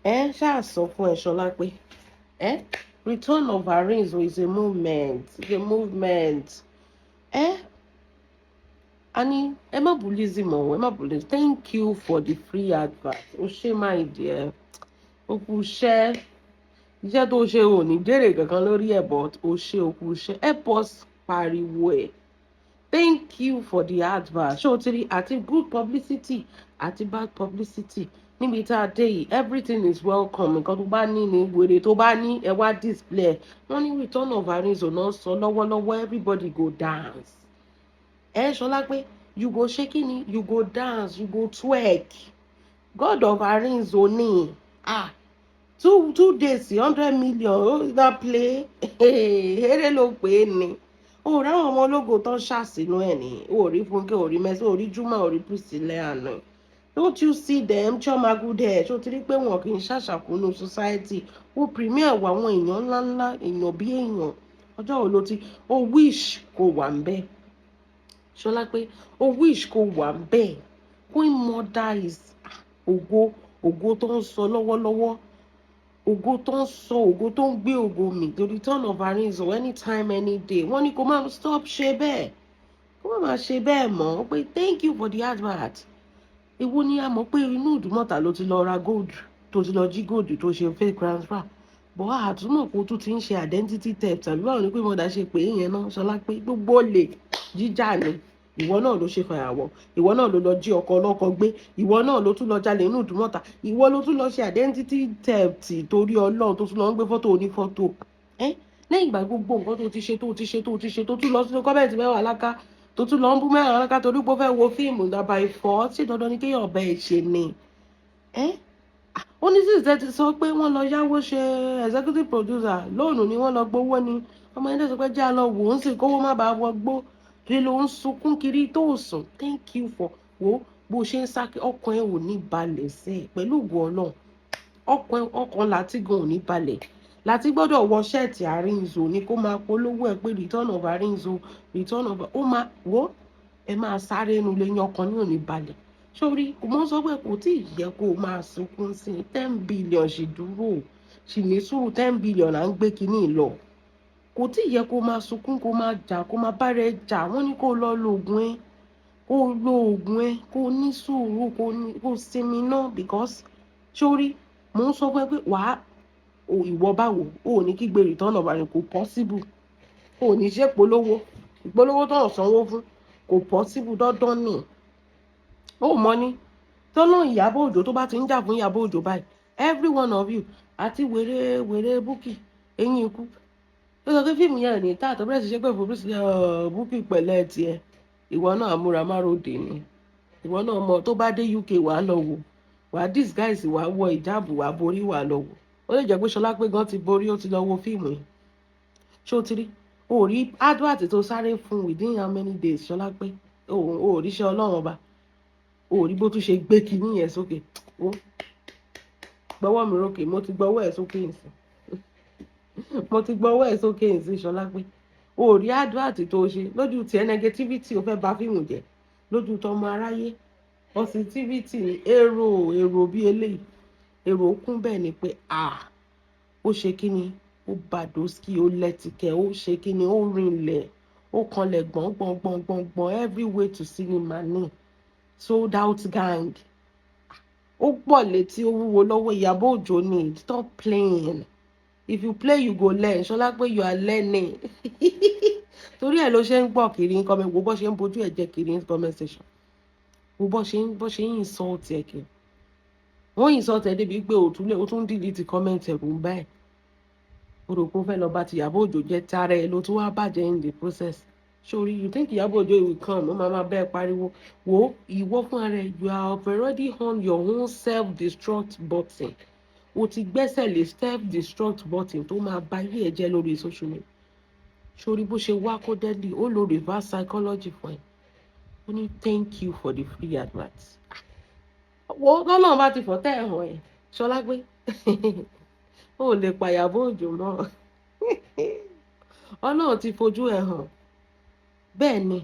Ẹ ṣáà sọ fún ẹ, Ṣọlá pé ẹ return of Arinzo is a movement, is a movement. Ẹ a ní ẹ má bú Lizzy mọ́, ẹ má bú Lizzy. Thank you for the free advert. O ṣé, my dear, o kú iṣẹ́. Iṣẹ́ tó ṣe ò ní jèrè kankan lórí ẹ̀, but o ṣe, o kú iṣẹ́. Help us pariwo ẹ̀. Thank you for the advert. Ṣé o ti rí àti good publicity àti bad publicity níbi tá a dé yìí? Everything is welcome. Nǹkan tó bá ní ní wèrè tó bá ní, ẹ wá display ẹ. Wọ́n ní return of Arinzo náà sọ lọ́wọ́lọ́wọ́. Everybody go dance. Ẹ Ṣọlá pé you go ṣe kí ni? You go dance, you go twerk. God of Arinzo ní, ah, 2 days, 100 million, ó na play. Eré ló pè é ní o. Ráwọn ọmọ ológo tó ń ṣàṣìnú ẹ̀ ní o. Rí Fúnkẹ́, o rí Mercy, o rí Juma, o rí Priscilla àná. Don't you see them? Chioma good hair. Ṣó ti rí pé wọn kì í ṣàṣàkóso society? Ó premiere wọ àwọn èèyàn ńláńlá, èèyàn bí èèyàn. Ọjọ́ wo ló ti o wish kó wà ń bẹ́ẹ̀? Ṣọlá pé o wish kó wà ń bẹ́ẹ̀. Queen Mother is ògo, ògo tó ń sọ lọ́wọ́lọ́wọ́, ògo tó ń sọ, ògo tó ń gbé ògo mi. The return of Arinzo, anytime, any day. Wọ́n ní kó má stop ṣe bẹ́ẹ̀, kó má máa ṣe bẹ́ẹ̀ mọ́, pé thank you for the advert. Èwo ni a mọ̀ pé inú Ìdúmọ̀tà ló ti lọ ra gold, tó ti lọ jí gold, tó ṣe fake transfer, bọ́ àtúmọ̀ kó tún ti ń ṣe identity theft, tàbí báwo ni pé mọ̀dà ṣe pé ìyẹn náà? Ṣọlá pé gbogbo olè jíjà ni. Ìwọ náà ló ṣe fàyàwọ́, ìwọ náà ló lọ jí ọkọ ọlọ́kọ gbé, ìwọ náà ló tún lọ jalè inú Ìdúmọ̀tà, ìwọ ló tún lọ ṣe identity theft, torí Ọlọ́run, tó tún lọ ń gbé fọ́tò onífọ́tò ẹ́. Lẹ́yìn ìgbà gbogbo nǹkan tó ti ṣe, tó ti ṣe, tó ti ṣe, tó tún lọ sínú comment Mẹ́wàá Láká, tó tún lọ ń bú Mẹ́wàá Láká torí pé ó fẹ́ wo fíìmù dàbà ìfọ́ tí dandan ni kéèyàn ọbẹ̀ ẹ̀ ṣe ni ẹ́. Ó ní sí ìṣẹ́ ti sọ pé wọ́n lọ yáwó ṣe executive producer lóònù ni wọ́n lọ gbowó ni. Ọmọ ẹni tó sọ pé jẹ́ àlọ́ wò ó, ń sì kówó má bàa wọ gbó kí ló ń sunkún kiri tó sùn. Thank you for wo bó ṣe ń sá. Ọkàn ẹ ò ní balẹ̀ sí ẹ pẹ̀lú ògùn Ọlọ́run. Ọkàn, ọkàn láti gan ò ní balẹ̀. Láti gbọ́dọ̀ wọ shirt Arinzo ni kó máa polówó ẹ pé return of Arinzo, return of ó máa wo ẹ máa sáré inú ilé yín. Ọkàn ní ò ní balẹ̀ sórí. Kò mọ́ sọ pé kò tí ì yẹ kó o máa sunkún sí 10 billion. Sì dúró, sì ní sùúrù. 10 billion à ń gbé kínní lọ. Kò tí ì yẹ kó máa sunkún, kó máa jà, kó máa bára ẹ jà. Wọ́n ní kó lọ lo oògùn ẹ, kó lo oògùn ẹ, kó ní sùúrù, kó ní kó sinmi náà, because sórí mò ń sọ fún ẹ pé wàá ìwọ báwo o ò ní kígbe return of Arinzo. Kò possible. O ò ní ṣe polówó, ìpolówó tó ń sanwó fún, kò possible. Dandan ni ó mọ ní tọ́lọ́. Ìyábọ̀ Òjó tó bá ti ń jà fún Ìyábọ̀ Òjó báyìí, every one of you, àti wèrè wèrè Bukky eyín ikú tó sọ pé fíìmù yẹn ní táàtọ̀ bẹ̀rẹ̀ sí ṣe pé fún Bukky pẹ̀lẹ́ tiẹ̀. Ìwọ náà múra máròdè ni. Ìwọ náà mọ tó bá dé UK, wàá lọ wò, wàá disguise, wàá wọ ìjáàbù, wàá borí, wàá lọ wò. Ó lè jẹ́ pé Ṣọlá pé gan ti borí, ó ti lọ wo fíìmù yìí. Ṣé o ti rí? O rí advert tó sáré fún within how many days? Ṣọlá pé o ò ríṣẹ́ Ọlọ́run Ọba, o ò rí bó tún ṣe gbé kinní yẹn sókè. Ó gbọ́wọ́ mi rókè. Mo ti gbọ́wọ́ ẹ̀ sókè nsìn, mo ti gbọ́wọ́ ẹ̀ sókè nsìn. Ṣọlá pé o ò rí advert tó ṣe. Lójú tiẹ̀, negativity, o fẹ́ bà fíìmù jẹ́. Lójú tọmọ aráyé, positivity ni. Èrò, èrò bí eléyìí, èrò kún bẹ́ẹ̀ ni pé ah, ó ṣe kí ni, ó bàdósíkì, ó lẹ́tìkẹ́, ó ṣe kí ni, ó rinlẹ̀, ó kanlẹ̀ gbọ̀n gbọ̀n gbọ̀n gbọ̀n gbọ̀n. Every way to cinema ní sold out gang. Ó pọ̀ létí, ó wúwo lọ́wọ́. Ìyábọ̀ Òjó ni. Stop playing. If you play, you go learn. Ṣọlá pé you are learning. Torí ẹ̀ ló ṣe ń gbọ́ kiri ń comment. Wo bó ṣe ń bojú ẹ̀ jẹ́ kiri ń comment section. Wo bó ṣe ń insult ẹ̀ kiri. Wọ́n insult ẹ̀ débi pé òtún lè ó tún delete comment. Ẹ̀ kò ń bá ẹ̀. O rò pé ó fẹ́ lọ bá ti Ìyábọ̀ Òjó jẹ́, tara ẹ̀ ló tún wá bàjẹ́ in the process. Sori, you think Ìyábọ̀ Òjó will come? Ó máa máa bẹ́ẹ̀ pariwo. Wo ìwọ fún ara ẹ̀, you are already on your own self-destruct button. O ti gbẹ́sẹ̀ lé self-destruct button tó máa ba ayé ẹ̀ jẹ́ lórí social media. Sori bó ṣe wá kó deadly, ó lo reverse psychology fún ẹ. Ó ní thank you for the free advert. Wo lọ́nà bá ti fọ̀ tẹ́ ẹ̀ hàn ẹ̀. Ṣọlá pé ó lè pa Ìyábọ̀ Òjó mọ́. Ọlọ́run ti fojú ẹ̀ hàn. Bẹ́ẹ̀ ni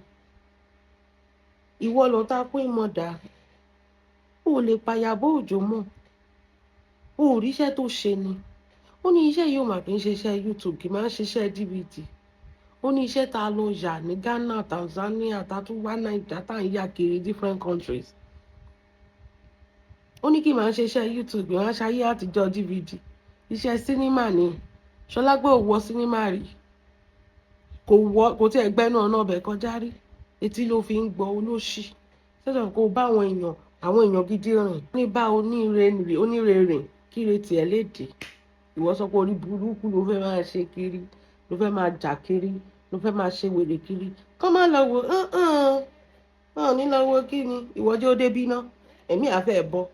ìwọ ló ta pín mọ́dà, ó lè pa Ìyábọ̀ Òjó mọ́. O ò ríṣẹ́ tó ṣe ni. Ó ní iṣẹ́ yìí ò mà kí ń ṣe iṣẹ́ YouTube, kì í máa ń ṣiṣẹ́ DVD. Ó ní iṣẹ́ tá a lọ yà ní Ghana, Tanzania, tá a tún wá Naija, tá à ń yà kiri different countries. Ó ní kí máa ń ṣe iṣẹ́ YouTube, kì í máa ń ṣayé àtijọ́ DVD. Iṣẹ́ sinimá ni. Ṣọlápé ò wọ sinimá rí, kò wọ, kò tí ẹ gbẹ́nu ọ̀nà ọbẹ̀ kọjá rí. Etí ló fi ń gbọ́. Olóṣì sẹ́sọ̀ kó bá àwọn èèyàn gidi rìn, ní bá oníire rìn, kíre tiẹ̀ lè dé. Ìwọ sọ pé orí burúkú ló fẹ́ máa ṣe kiri, ló fẹ́ máa jà kiri, ló fẹ́ máa ṣe wèrè kiri. Kọ́ máa lọ wò hàn ní lọ wo kí ni. Ìwọ jẹ́ ó débí ná, ẹ̀mí àfẹ́ bọ́.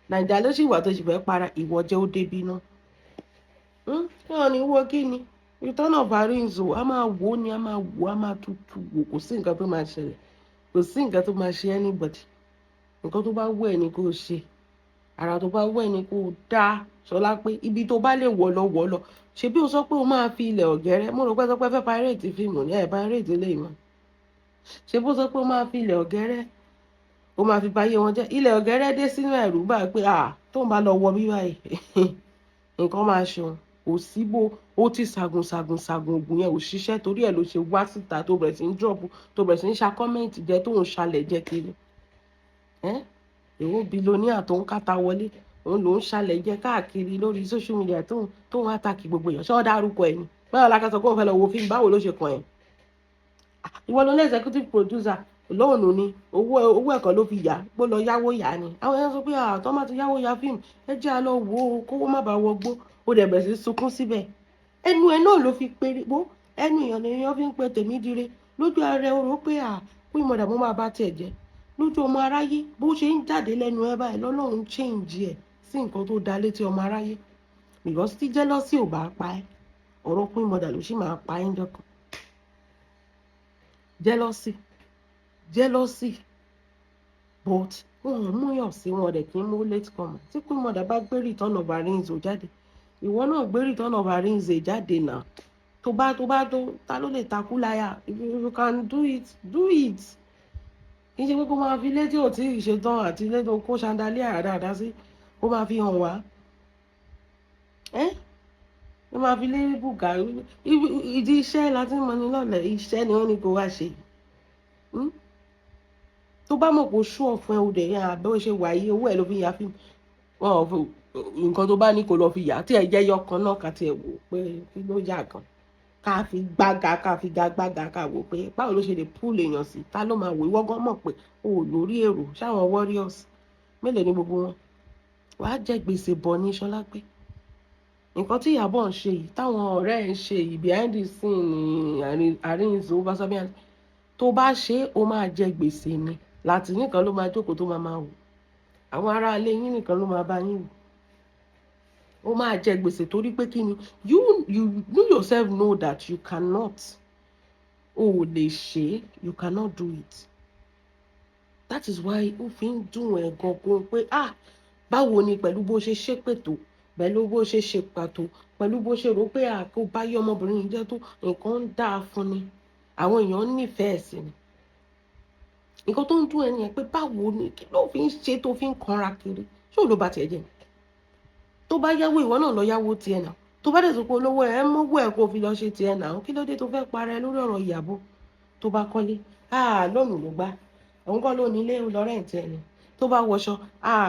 Nàìjà ló sì wà tó sì fẹ́ para. Ìwọ jẹ́ ó débí ná, wọn ní wo kí ni. Return of Arinzo, a máa wò ó ni, a máa wò, a máa tutù wò. Kò sí nǹkan tó máa ṣẹlẹ̀, kò sí nǹkan tó máa ṣe anybody. Nǹkan tó bá wù ẹ́ ni kò ṣe, ara tó bá wù ẹ́ ni kò dá. Ṣọlá pé ibi tó bá lè wọ̀ lọ, wọ̀ lọ. Ṣebí o sọ pé o máa fi ilẹ̀ ọ̀gẹ́rẹ́? Mo rò pé sọ pé fẹ́ pirate fíìmù ní ẹ̀, pirate eléyìí mọ́. Ṣebí o sọ pé o máa fi ilẹ̀ ọ̀gẹ́rẹ́, o máa fi báyé wọn jẹ́? Ilẹ̀ ọ̀gẹ́rẹ́ dé sínú ẹ̀rù bá pé à tóun bá lọ wọ bí báyìí, nǹkan máa ṣeun. Kò sí bó ó ti ṣàgùn ṣàgùn ṣàgùn, ògùn yẹn ò ṣiṣẹ́. Torí ẹ̀ ló ṣe wá síta, tó bẹ̀rẹ̀ sí ń drop, tó bẹ̀rẹ̀ sí ń ṣa comment jẹ, tó ń ṣalẹ̀ jẹ kiri. Èwo billionaire tó ń káta wọlé, òun ló ń ṣalẹ̀ jẹ káàkiri lórí social media, tó ń attack gbogbo èèyàn. Ṣé wọ́n dárúkọ ẹ̀ ni? Báwo la ká sọ pé òun fẹ́ lọ wo fíìmù? Báwo ló ṣe kàn ẹ́? Ìwọ ló ní executive producer lóònù ni. Owó ẹ̀kọ́ ló fi yá, bó lọ yáwó yá ni. Àwọn èèyàn sọ pé àtọ́ má ti yáwó ya fíìmù, ẹ jẹ́ a lọ wò ó, kówó má bàa wọgbó. Ó dẹ̀ bẹ̀rẹ̀ sí sunkún síbẹ̀. Ẹnu ẹ náà ló fi péré bó ẹnu èèyàn lèèyàn fi ń pe tèmi dire lójú ara ẹ. O rò pé à pé ìmọ̀dà mo máa bá tiẹ̀ jẹ́ lójú ọmọ aráyé. Bó ṣe ń jáde lẹ́nu ẹ báyìí, lọ́lọ́run change ẹ̀ sí nǹkan tó da létí ọmọ aráyé, because tí jealousy ò bá pa ẹ́, ọ̀rọ̀ Queen Mother ló sì máa pa ẹ́ ńjọ́ kan. Jealousy, jealousy, but wọn ò múyàn sí wọn dẹ̀ kí n mú late comer. Tí Queen Mother bá gbé Return of Arinzo jáde, ìwọ náà gbé Return of Arinze jáde náà. Tó bá tó, ta ló lè takú láyà? If you can do it, do it. Kì í ṣe pé kó máa fi ilé tí ò tí ì ṣetán àti ilé tó kó chandelier dáadáa sí, kó máa fi hàn wá. Ẹ́ ó máa fi lé bùgà. Ìdí iṣẹ́ la ti ń mọni lọ́lẹ̀. Iṣẹ́ ni wọ́n ní kó wá ṣe. Tó bá mọ̀ kó ṣú ọ̀fun ẹ̀, ó dẹ̀ yẹn àbẹ́ ó ṣe wà yí, owó ẹ̀ ló fi ya fíìmù. Wọn ò fi nǹkan tó bá ní kó lọ fi yà á tí ẹ jẹ́ yọkan náà, ká tiẹ̀ wò pé kí ló yà gan, ká fi gbága, ká fi gbága, ká wò pé báwo ló ṣe lè pull èèyàn sí. Ta ló máa wò? Ìwọ gan mọ̀ pé o ò lórí èrò. Ṣáwọn warriors mélòó ni gbogbo wọn? Wàá jẹ gbèsè bọ̀ ní. Ṣọlá pé nǹkan tí Ìyábọ̀ ń ṣe yìí, táwọn ọ̀rẹ́ ẹ̀ ń ṣe yìí behind the scene, Arinzo Basabian, tó bá ṣe, ó máa jẹ gbèsè ni. Láti nìkan ló máa jókòó tó máa máa wò, àwọn aráalé yín nìkan ló máa bá yín wò. Ó máa jẹ gbèsè torí pé kí ni? You yourself know that you cannot, o ò lè ṣe, you cannot do it. That is why ó fi ń dùn ẹ̀ gangan pé, ah, báwo ni pẹ̀lú bó ṣe ṣépè tó, pẹ̀lú bó ṣe ṣe pàtó, pẹ̀lú bó ṣe rò pé àkó bá yí ọmọbìnrin yìí jẹ́ tó nǹkan ń dáa fún ni, àwọn èèyàn nífẹ̀ẹ́ sí ni. Nǹkan tó ń dùn ẹni yẹn pé báwo ni, kí ló fi ń ṣe tó fi ń kanra kiri? Ṣé ò ló bá tiẹ̀ jẹ́? Tó bá yáwó, ìwọ náà lọ yáwó tiẹ̀ náà. Tó bá dẹ̀ sọ pé olówó ẹ̀ mọ́wọ́ ẹ̀ kó fi lọ ṣe tiẹ̀ náà, kí ló dé tó fẹ́ parẹ́ lórí ọ̀rọ̀ Ìyábọ̀? Tó bá kọ́lé, lónìí ló gbá, òun kọ́ ló ní ilé, lọ rent ẹ̀ ni. Tó bá wọṣọ,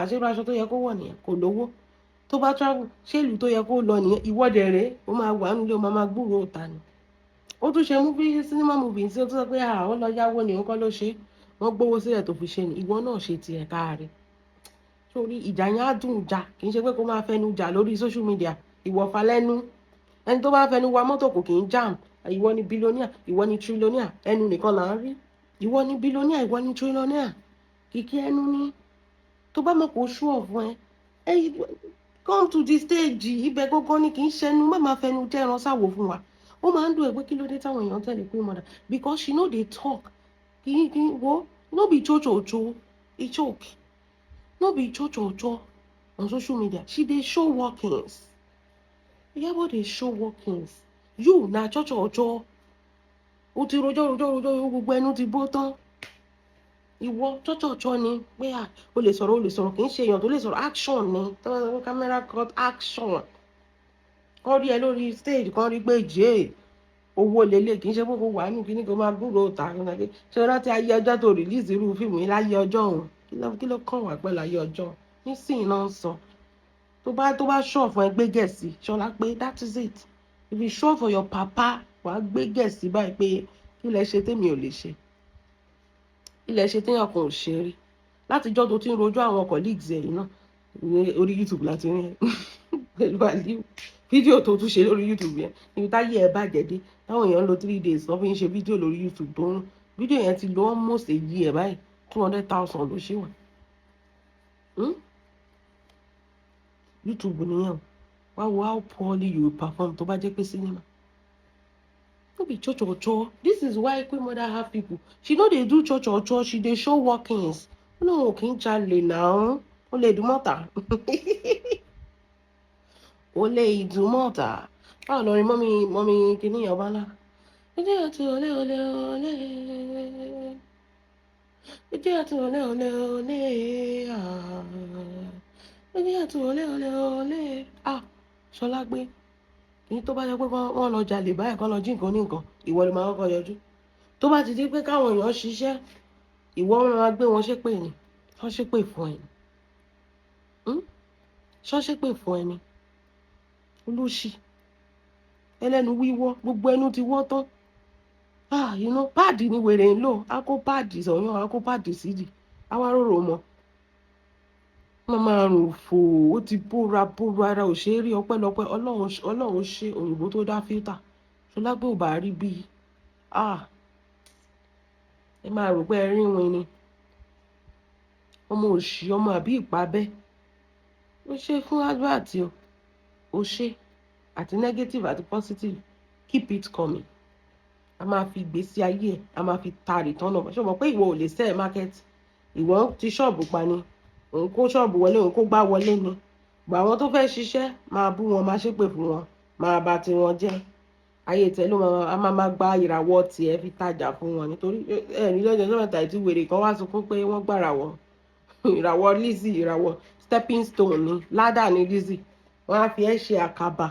ṣé irú aṣọ tó yẹ kó wọ̀ nìyẹn? Kò lówó. Tó bá travel, ṣé ìlú tó yẹ kó lọ nìyẹn? Ìwọ́dẹ̀ rèé, ó máa wà nílé, ó máa máa gbúròó ta ni. Ó tún ṣe movie, cinema movie tí ó tún sọ pé ó lọ yáwó ni, òun kọ́ ló ṣe, wọ́n gbówó sílẹ̀ tó fi ṣe ni. Ìwọ náà ṣe tiẹ̀ káàárẹ̀ sórí ìjà yẹn, á dùn jà. Kì í ṣe pé kó máa fẹnu jà lórí social media. Ìwọ̀fà lẹ́nu ẹni tó bá fẹnu wa mọ́tò kò kì í jam. Ìwọ ni billionaire, ìwọ ni trillionaire, ẹnu nìkan là ń rí. Ìwọ ni billionaire, ìwọ ni trillionaire, kìkì ẹnu ni. Tó bá mọ̀ kó ṣú ọ̀fun ẹ, come to the stage. Ibẹ̀ gangan ni, kì í ṣẹnu. Má máa fẹnu jẹ́ ẹran sáwò fún wa. Ó máa ń dùn ẹ pé kí ló dé táwọn èèyàn tẹ̀lé Queen Mother, because she no dey talk. Kì í wo, no be chochocho, e choke, no be chochocho on social media. She dey show workings. Iyabo dey show workings. You na chochocho. O ti rojọ́ rojọ́ rojọ́, gbogbo ẹnu ti bó tán. Ìwọ chọ́chọ̀chọ́ ni pé à o lè sọ̀rọ̀, o lè sọ̀rọ̀, kì í ṣe èèyàn tó lè sọ̀rọ̀. Action ni tó bá sọ pé camera cut, action. Kọ́ rí ẹ lórí stage, kọ́ rí pé jẹ́ owó lélẹ̀, kì í ṣe pé kò wà nù kí ní kò máa gbúròó ta. Ṣé o rántí ayé ọjọ́ tó release irú fíìmù yìí? Láyé ọjọ́ òun, kí ló kàn wá pẹ̀lú ayé ọjọ́ nísìnyí náà ń sọ? Tó bá sure fún ẹ, gbé gẹ̀ẹ́sì ṣọlá pé that is it. If you sure for your papa, wàá gbé gẹ̀ẹ́sì báyìí pé kí lẹ ṣe tèmi ò lè ṣe, kí lẹ ṣe téèyàn kan ò ṣe rí. Látijọ́ tó ti ń rojú àwọn colleagues ẹ̀ yìí náà ní orí YouTube láti rí ẹ pẹ̀lú Aliu, fídíò tó tún ṣe lórí YouTube yẹn, níbi táyé ẹ bàjẹ́ dé, táwọn èèyàn ń lo 3 days wọ́n fi ń ṣe fídíò lórí YouTube, tó ń fídíò yẹn ti lo almost a year báyìí, 200,000 ló ṣe wà. YouTube nìyẹn o. Wá wo how poorly you will perform tó bá jẹ́ pé cinema no be cho-cho-cho. This is why Queen Mother have people. She no dey do cho-cho-cho, she dey show workings. Ó lóun ò kí ń jalè náà. Ó lè dùn mọ́ta, ó lè dùn mọ́ta. Báwo lọ rí mọ́mí mọ́mí kìíní ọba ńlá? Ìdí àti olè olè olè, ìdí àti olè olè olè, ìdí àti olè olè olè. Ah, Ṣọlá gbé ní tó bá jẹ́ pé wọ́n lọ jalè báyìí, kán lọ jí nǹkan ní nǹkan, ìwọ ló máa kọ́kọ́ yọjú. Tó bá ti di pé káwọn èèyàn ṣiṣẹ́, ìwọ wọn máa gbé wọn ṣépè ni. Wọ́n ṣépè fún ẹ ni, ṣọ́ ṣépè fún ẹ ni. Olóṣì ẹlẹ́nu wíwọ́, gbogbo ẹnu ti wọ́ tán. Ah, pad ni wèrè ń lò. Á kó pad sọ̀yàn, á kó pad sídìí, á wá rorò mọ́, wọ́n máa rùn fò. Ó ti bóra bóra, ara ò ṣe é rí. Ọpẹ́lọpẹ́ Ọlọ́run. Ọlọ́run ṣe òyìnbó tó dá filter. Ṣọlágbé ò bá rí bíi, ah, ẹ máa rò pé ẹ rí win ni. Ọmọ òṣì, ọmọ àbí ìpabẹ́. Ó ṣe fún advert o, ó ṣe àti negative àti positive, keep it coming. A máa fi ìgbésí ayé ẹ, a máa fi ta return of. Ṣé o mọ̀ pé ìwọ ò lè sell market? Ìwọ ti ṣọ́ọ̀bù pa ni, òun kó ṣọ́ọ̀bù wọlé, òun kó gbá wọlé ni. Gbà àwọn tó fẹ́ ṣiṣẹ́, máa bú wọn, máa ṣépè fún wọn, máa bà tiwọn jẹ́. Ayé tẹ ló máa gba ìràwọ̀ tiẹ̀ fi tajà fún wọn, nítorí ẹ ní lọ́jọ́ mẹ́ta tí wèrè kan wá sunkún pé wọ́n gbàràwọ̀ ìràwọ̀ Lizzy. Ìràwọ̀ stepping stone ni, ladder ni Lizzy. Wọ́n á fi ẹ́ ṣe àkàbà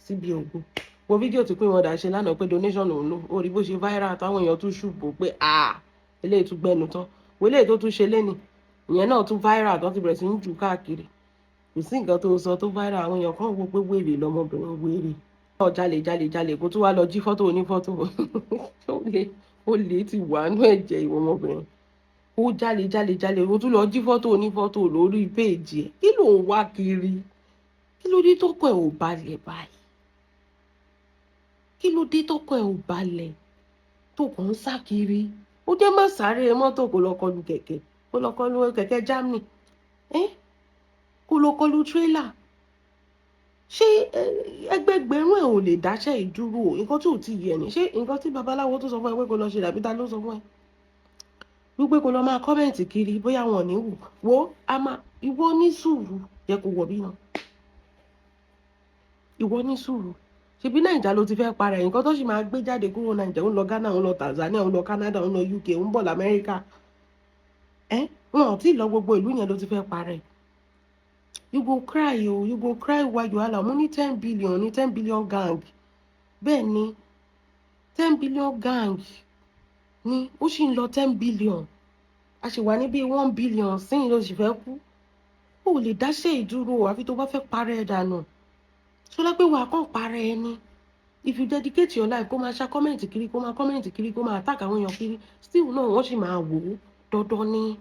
síbi ògo. Wo fídíò tí pín wọn dà ṣe lánàá pé donation òun ló ó rí bó ṣe viral, táwọn èèyàn tún ṣùbò pé ah, eléyìí tún gbẹnu tán. Wo eléyìí tó tún ṣe léni, ìyẹn náà tún viral tó ti bẹ̀rẹ̀ sí ń jù káàkiri. Kò sí nǹkan tó sọ tó viral. Àwọn èèyàn kan wò pé wèrè lọmọbìnrin, wèrè náà jalè jalè jalè, kó tún wá lọ jí fọ́tò onífọ́tò. Ó lè ti wà nú ẹ̀jẹ̀ ìwọ ọmọbìnrin. Ó jalè jalè jalè, ó tún lọ jí fọ́tò onífọ́tò lórí péèjì ẹ̀. Kí ló ń wá kiri? Kí ló dé tọkọ ẹ̀ ò balẹ̀ báyìí? Kí ló dé tọkọ ẹ̀ ò balẹ̀ tó kàn ń sá kiri? Ó jẹ́ má sáré mọ́tò, kó lọ kọlu kẹ̀kẹ́, kó lọ kọlu kẹ̀kẹ́ Germany, kó lọ kọlu tírélà. Ṣé ẹgbẹgbẹ̀rún ẹ̀ ò lè dáṣẹ́ ìdúró? Nǹkan tí ò tí yẹ ni. Ṣé nǹkan tí babaláwo tó sọ fún ẹ pé kó lọ ṣe, dàbí ta ló sọ fún ẹ wípé kó lọ máa comment kiri, bóyá wọn ò ní wù wo a máa? Ìwọ ní sùúrù, jẹ́ kó wọ̀ bí náà. Ìwọ ní sùúrù. Ṣebí Nàìjà ló ti fẹ́ para ẹ̀? Nǹkan tó sì máa gbé jáde kúrò Nàìjà, ó ń lọ Ghana, ó ń lọ Tanzania, ó ń lọ Canada, ó ń lọ UK, ó ń bọ̀ lamẹ́ríkà. Ẹ wọn ò tí ì lọ gbogbo ìlú yẹn ló ti fẹ́ para ẹ̀. You go cry o, you go cry while you hala. Mo ní 10 billion ní 10 billion gang. Bẹ́ẹ̀ ni, 10 billion gang ni ó sì ń lọ. 10 billion, a sì wà ní bíi 1 billion síyìn, ló sì fẹ́ kú. Ó lè dáṣẹ́ ìdúró àfi tó bá fẹ́ parẹ́ ẹ̀ dànù. Ṣọlá pé wàá kàn parẹ́ ẹ ní. If you dedicate your life kó máa ṣá comment kiri, kó máa comment kiri, kó máa attack àwọn èèyàn kiri, still náà wọ́n sì máa wò ó dandan ni.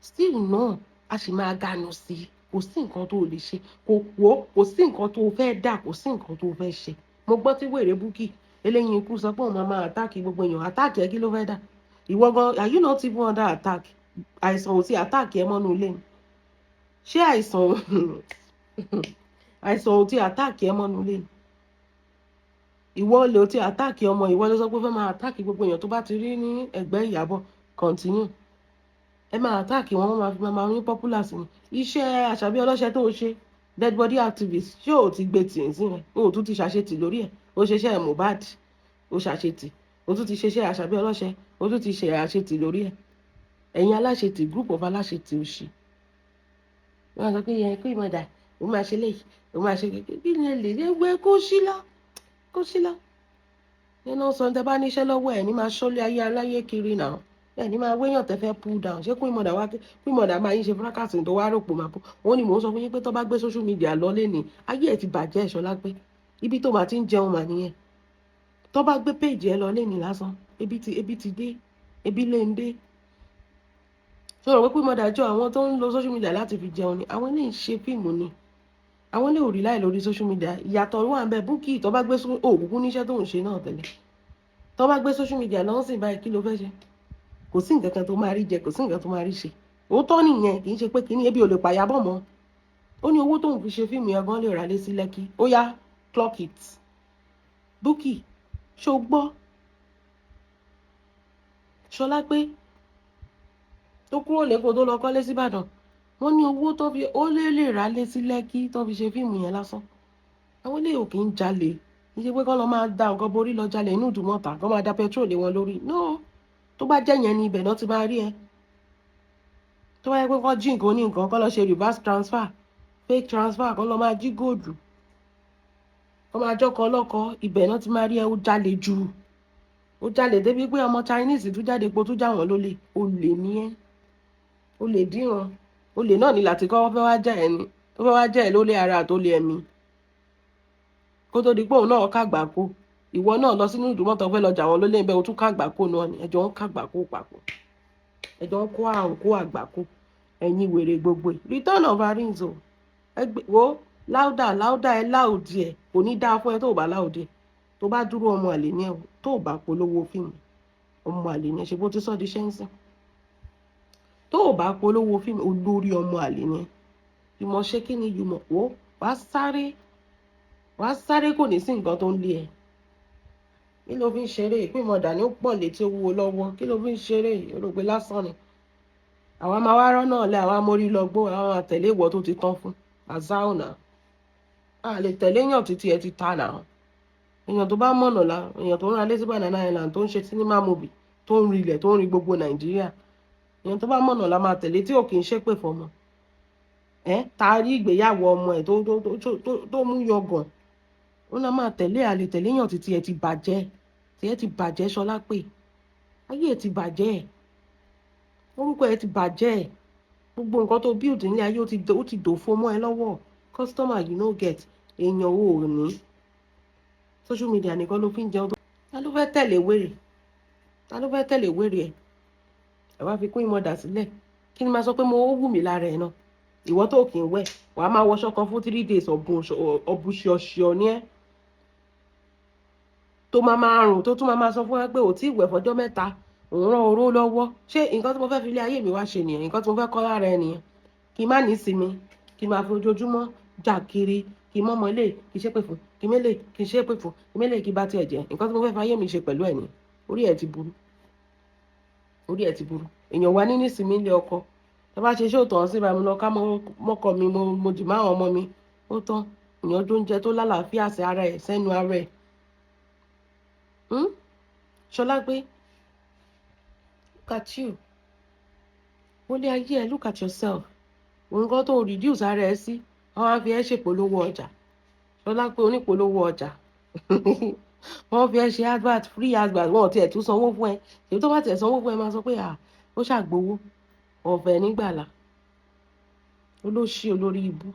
Still náà a sì máa ganu sí i. Kò sí nǹkan tó lè ṣe, kò wò, kò sí nǹkan tó fẹ́ dà, kò sí nǹkan tó fẹ́ ṣe. Mo gbọ́ tí wèrè Bukky eléyìí ikú sọ pé òun máa máa attack gbogbo èèyàn. Attack ẹ, kí ló fẹ́ dà? Ìwọ gan, are you not even under attack? Àìsàn ò sí attack ẹ mọ́nú ilé ni? Ṣé àìsàn ò ti attack ẹ mọ́nú ilé ni? Ìwọ lè o ti attack ọmọ. Ìwọ ló sọ pé ó fẹ́ máa attack gbogbo èèyàn tó bá ti rí ní ẹ̀gbẹ́ Ìyábọ̀. Continue, ẹ máa attack wọn, wọ́n máa fi máa ní popular sí ni. Iṣẹ́ àṣàbí ọlọ́ṣẹ́ tó ṣe, dead body activist, ṣé o ti gbé tì sí rẹ? O tún ti ṣàṣetì lórí ẹ̀. O ṣeṣẹ́ Mohbad, o ṣàṣetì, o tún ti ṣeṣẹ́ àṣàbí ọlọ́ṣẹ́. Ó tún ti ṣe àṣetì lórí ẹ̀. Ẹ̀yin aláṣetì, group of aláṣetì òṣì. Wọ́n sọ pé yẹn Queen Mother, òun máa ṣe léyìí, òun máa ṣe kékeré. Kí ni ẹ lè ṣe? Gbé kó sí lọ, kó sí lọ. Nínú sọ tẹ bá níṣẹ́ lọ́wọ́ ẹ̀ ní máa ṣọ́lé ayé aláyé kiri náà. Ẹ̀ ní máa wéyàn tẹ fẹ́ pull down. Ṣé Queen Mother wá, Queen Mother máa yín ṣe fracas tó wá rò pò máa pọ̀? Òun ni mò ń sọ fún yín pé tó bá gbé social media lọ lé ní, ayé ẹ̀ ti bàjẹ́. Ṣọlá pé ibi tó máa ti ń jẹun mà nìyẹn. Tó bá gbé page ẹ lọ lé ní lásán, ebi ti dé, ebi lè ń dé. Sọ̀rọ̀ pé Queen Mother jọ àwọn tó ń lo social media láti fi jẹun ni. Àwọn eléyìí ń ṣe fíìmù ni, àwọn lè rí láì lórí social media. Ìyàtọ̀ wà ń bẹ. Búkì tó bá gbé òkùnkùn níṣẹ́ tó ń ṣe náà tẹ́lẹ̀, tó bá gbé social media lọ́wọ́ sí báyìí, kí ló fẹ́ ṣe? Kò sí nǹkan kan tó máa rí jẹ, kò sí nǹkan tó máa rí ṣe. Òótọ́ nìyẹn. Kì í ṣe pé kìíní ebi ò lè pàyàbọ̀ mọ́. Ó ní owó tóun fi ṣe fíìmù yẹn gan lè rà lé sí Lẹ́kì. Ó yá, clock it. Búkì, ṣó gbọ́? Ṣọlá pé tó kúrò lẹ́kọ̀ọ́, tó lọ kọ́lé síbàdàn, wọ́n ní owó tó fi ó lè rà lé sí Lẹ́kì tó fi ṣe fíìmù yẹn lásán. Àwọn ilé ò kì í jalè. Kì í ṣe pé kọ́ lọ máa da nǹkan borí lọ jalè inú Ìdúmọ̀tà, kọ́ máa da petrol lé wọn lórí. No, tó bá jẹ́ yẹn ni, ibẹ̀ náà ti máa rí ẹ. Tó bá yẹ pé kọ́ jí nǹkan ní nǹkan, kọ́ lọ ṣe reverse transfer, fake transfer, kọ́ lọ máa jí gold, kọ́ máa jọ́kọ ọlọ́kọ, ibẹ̀ náà ti máa rí ẹ. Ó jalè jù, ó jalè débi pé ọmọ Chinese tún jáde po tún já wọn lólè. Olè ní ẹ, olè díran, olè náà ní láti kọ́ fẹ́ wá jẹ́ ẹni tó fẹ́ wá jẹ́ ẹ lólè ara àtólè ẹ̀mí, kó tó di pé òun náà kàgbákò. Ìwọ náà lọ sínú Ìdúmọ̀tà, fẹ́ lọ jà wọn lólè bẹ́ẹ̀, o tún kàgbákò náà ni. Ẹjọ́ ń kàgbákò papọ̀, ẹjọ́ ń kó àrùn kó àgbákò. Ẹ̀yin wèrè gbogbo ẹ̀. Return of Arinzo, ẹgbẹ́ wo láúdà láúdà ẹ láòdì ẹ. Kò ní dáa fún ẹ tó o bá láòdì ẹ. Tó bá dúró, ọmọ àlè ní ẹ. Tó o bá polówó fíìmù, ọmọ àlè ní ẹ. Ṣe bó ti sọ di ṣẹ́ńsìn? Tó o bá polówó fíìmù, olórí ọmọ àlè ní ẹ. Ìmọ̀ ṣe kí ni ìmọ̀ wo? Wàá sáré, wàá sáré, kò ní sí nǹkan tó ń lé ẹ. Kí ló fi ń ṣeré? Ìpín ìmọ̀dà ní ó pọ̀ létí, ó wúwo lọ́wọ́. Kí ló fi ń ṣeré? Ó rò pé lásán ni àwa máa wá rọ́ náà lé àwa mórí lọ gbó àwọn àtẹ̀lé ìwọ tó ti tán fún azao náà. A lè tẹ̀lé èèyàn títí ẹ ti ta náà. Èèyàn tó bá mọ̀nà la, èèyàn tó ń ra lé sí Banana Island, tó ń ṣe cinema movie, tó ń rilẹ̀, tó ń rin gbogbo Nàìjíríà, èèyàn tó bá mọ̀nà la máa tẹ̀lé, tí ò kì í ṣépè fọmọ ẹ ta rí ìgbéyàwó ọmọ ẹ tó mú yọgàn, ó náà máa tẹ̀lé. Àlè tẹ̀lé èèyàn títí ẹ ti bàjẹ́, tí ẹ ti bàjẹ́. Ṣọlá pé ayé ẹ ti bàjẹ́, orúkọ ẹ ti bàjẹ́, gbogbo nǹkan tó build nílé ayé, ó ti dòfo mọ́ ẹ lọ́wọ́. Customer you no get, èèyàn ò ní. Social media nìkan ló fi ń jẹun. Ta ló fẹ́ tẹ̀lé wèrè? Ta ló fẹ́ tẹ̀lé wèrè ẹ̀? Ẹ wá fi Queen Mother sílẹ̀. Kí ni máa sọ pé mo ó wù mí lára ẹ̀ náà? Ìwọ tó kì í wẹ̀, wàá máa wọṣọ kan fún 3 days. Ọ̀bùn ọ̀bùṣọ̀ṣọ̀ ni ẹ́, tó máa máa rùn, tó tún máa máa sọ fún ẹ pé ò tí ì wẹ̀ fọjọ́ 3, òun rán oró lọ́wọ́. Ṣé nǹkan tí mo fẹ́ fi ilé ayé mi wá ṣe nìyẹn? Nǹkan tí mo fẹ́ kọ́ lára ẹ nìyẹn? Kí n má ní sinmi, kí n máa fi ojoojúmọ́ jà kiri, kí n mọ́mọ́ ilé, kí n ṣépè fún, kí n mélè, kí n ṣépè fún, kí n mélè, kí n bá tiẹ̀ jẹ́. Nǹkan tí mo fẹ́ fi ayé mi ṣe pẹ̀lú ẹ̀ nìyẹn? Orí ẹ̀ ti burú, orí ẹ̀ ti burú. Èèyàn wà ní nísìmí ilé ọkọ tó bá ṣe ṣé òtọ̀ sí ibà, mo lọ ká mọ́kọ mi, mo dì má àwọn ọmọ mi, ó tán. Èèyàn tó ń jẹ tó lálàáfíà sí ara ẹ̀ sẹ́nu ara ẹ̀. Ṣọlá pé look at you, wọlé ayé ẹ. Look at yourself. Nǹkan tó reduce ara ẹ sí, wọ́n á fi ẹ́ ṣèpolówó ọjà. Ṣọlá pé onípolówó ọjà, wọ́n fi ẹ́ ṣe advert, free advert. Wọ́n ò tiẹ̀ tún sanwó fún ẹ. Èyí tó bá tiẹ̀ sanwó fún ẹ, máa sọ pé à ó ṣàgbowó ọ̀fẹ́ nígbàlà. Olóṣì, olórí ibú,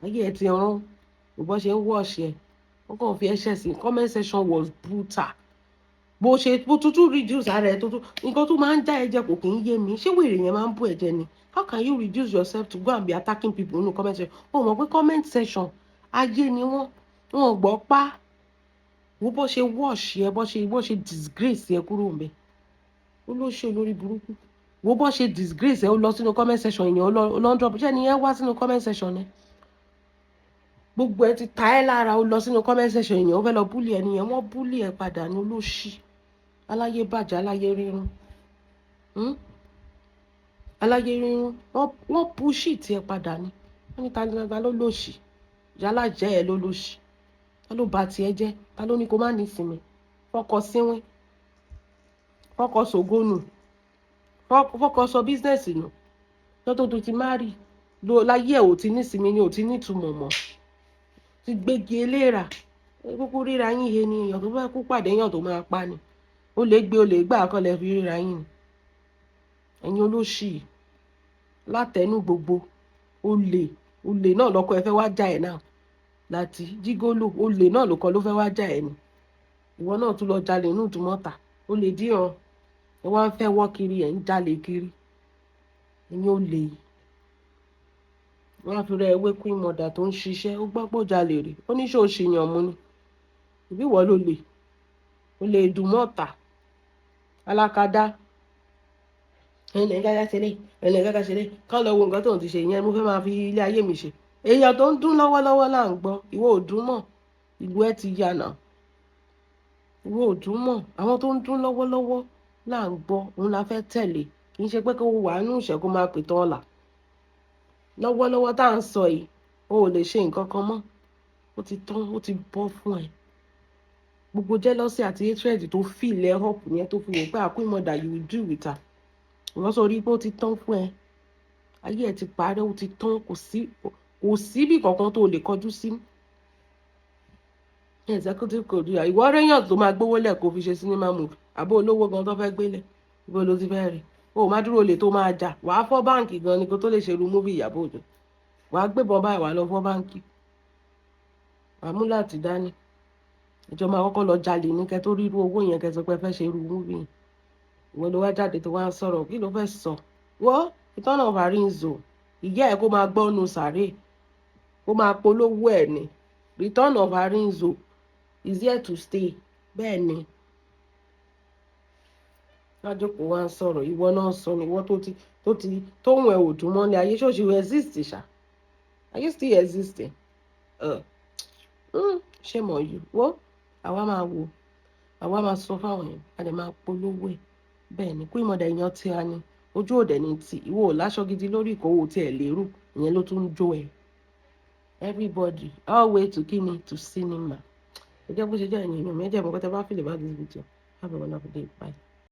ayé ẹ ti rán. Bó ṣe ń wọ̀ṣẹ̀ ẹ, wọ́n kàn fi ẹ́ ṣẹ̀sìn. Comment section was brutal. Bó ṣe bó tuntun reduce ara ẹ tó tún nǹkan tó máa ń já ẹ̀jẹ̀, kò kì í yé mi. Ṣé wèrè yẹn máa ń bú ẹ̀jẹ̀ ni? How can you reduce yourself to go and be attacking people nínú comment section? Ó mọ̀ pé comment section, ayé ni wọ́n, wọn ò gbọ́ pa. Wo bó ṣe wash ẹ, bó ṣe disgrace ẹ kúrò ńbẹ̀. Ó ló ṣe olórí burúkú. Wo bó ṣe disgrace ẹ. Ó lọ sínú comment section, èèyàn ó lọ ń drop. Ṣé ni ẹ wá sínú comment section ẹ? Gbogbo ẹ ti ta ẹ́ lára. Ó lọ sínú comment section, èèyàn ó fẹ́ lọ bully ẹ nìyẹn, wọ́n bully ẹ padà ní. Olóṣì, aláyé bàjẹ́, aláyé rírun, Aláyé rírun, wọ́n push tiẹ̀ padà ní. Wọ́n ní ta ló lòṣì? Yálà jẹ́ ẹ ló lòṣì. Ta ló bà tiẹ̀ jẹ́? Ta ló ní kó má ní ìsinmi? Fọkọ síwín, Fọ́kọ sògónù, fọ́kọ sọ business nù. Lọ́tọ̀ tó ti marry láyé ẹ̀, ò ti nísinmi ni, ò ti nítumọ̀ mọ́, ti gbégi eléra kúkú ríra yín he ni. Èèyàn tó bá kú pàdé èèyàn tó máa pa ni, ó lè gbé, ó lè gbà kọ́lẹ̀ fi ríra yín ni. Ẹ̀yin olóṣì látẹnu gbogbo, olè, olè náà lọ́kọ ẹ fẹ́ wá já ẹ̀ náà láti jígólò. Olè náà ló kọ ló fẹ́ wá já ẹ̀ ni. Ìwọ náà tún lọ jalè inú ìdúmọ̀tà. Ó lè díran ẹ wá ń fẹ́ wọ́ kiri, ẹ̀ ń jalè kiri. Ẹ̀yin olè yìí, wọ́n á fi rẹ ewé. Queen Mother tó ń ṣiṣẹ́, ó gbọ́ pé ó jalè rí. Ó ní ṣé o ṣìyàn mú ni? Ìbí ìwọ ló lè, ó lè dùn mọ́ta alákadá. Ẹnì gágá ṣẹlẹ̀, ẹnì gágá ṣẹlẹ̀. Kán lọ wo nǹkan tó ń ti ṣe yẹn. Mo fẹ́ máa fi ilé ayé mi ṣe. Èèyàn tó ń dún lọ́wọ́lọ́wọ́ là ń gbọ́. Ìwọ ò dún mọ́, ìlú ẹ ti yànà. Ìwọ ò dún mọ́. Àwọn tó ń dún lọ́wọ́lọ́wọ́ là ń gbọ́, òun la fẹ́ tẹ̀lé. Kì í ṣe pé kó wà nínú ìṣẹ́ kó máa pè tán ọ̀la. Lọ́wọ́lọ́wọ́ tá à ń sọ yìí, o ò lè ṣe nǹkan kan mọ́. Ó ti tán, ó ti bọ́ fún ẹ. Gbogbo jealousy àti hatred tó fill ẹ up yẹn, tó fi wò pé ah, Queen Mother, you will do with her, wọ́n sọ rí pé ó ti tán fún ẹ. Ayé ẹ ti parẹ́, ó ti tán. Kò sí, kò síbì kankan tó lè kọjú sí. Executive producer, ìwọ rẹ́yàn tó máa gbówó lẹ̀ kó fi ṣe cinema movie, àbó olówó gan tó fẹ́ gbélé, ibo ló ti fẹ́ rí? O má dúró, olè tó máa jà, wàá fọ́ báǹkì gan ni kó tó lè ṣerú movie Ìyábọ̀ Òjó. Wàá gbébọn báyìí, wàá lọ fọ́ báǹkì, wàá mú láti dání. Ìjọ máa kọ́kọ́ lọ jalè ní kẹ́ tó rí irú owó yẹn, kẹ́ sọ pé fẹ́ ṣe irú movie yẹn. Ìwọ ló wá jáde tó wá ń sọ̀rọ̀. Kí ló fẹ́ sọ? Wọ́ ìtọ́nà Arinzo, ìyá ẹ̀ kó máa gbọ́nu sàárè, kó máa polówó ẹ̀ ní. Return of Arinzo is here to stay. Bẹ́ẹ̀ ni, lájókòó wá ń sọ̀rọ̀. Ìwọ náà sọ ni, ìwọ tó ti tóun ẹ̀ ò dùn mọ́ ní ayé. Ṣó ṣì exist ṣá? Are you still existing? Shame on you. Wo, àwa máa wo, àwa máa sọ fáwọn èèyàn, a lè máa polówó ẹ̀. Bẹ́ẹ̀ ni, Queen Mother, èèyàn tí a ní ojú òde ní ti ìwọ ò láṣọ gidi lórí ìkówó tí ẹ lérò, ìyẹn ló tún ń jó ẹ. Everybody, all way to kini, to cinema. Ẹ jẹ́ bó ṣe jẹ́. Ẹ̀yìn èèyàn mi, ẹ jẹ́ mọ̀ kọ́tẹ́ bá feel about this video. Have a wonderful day. Bye.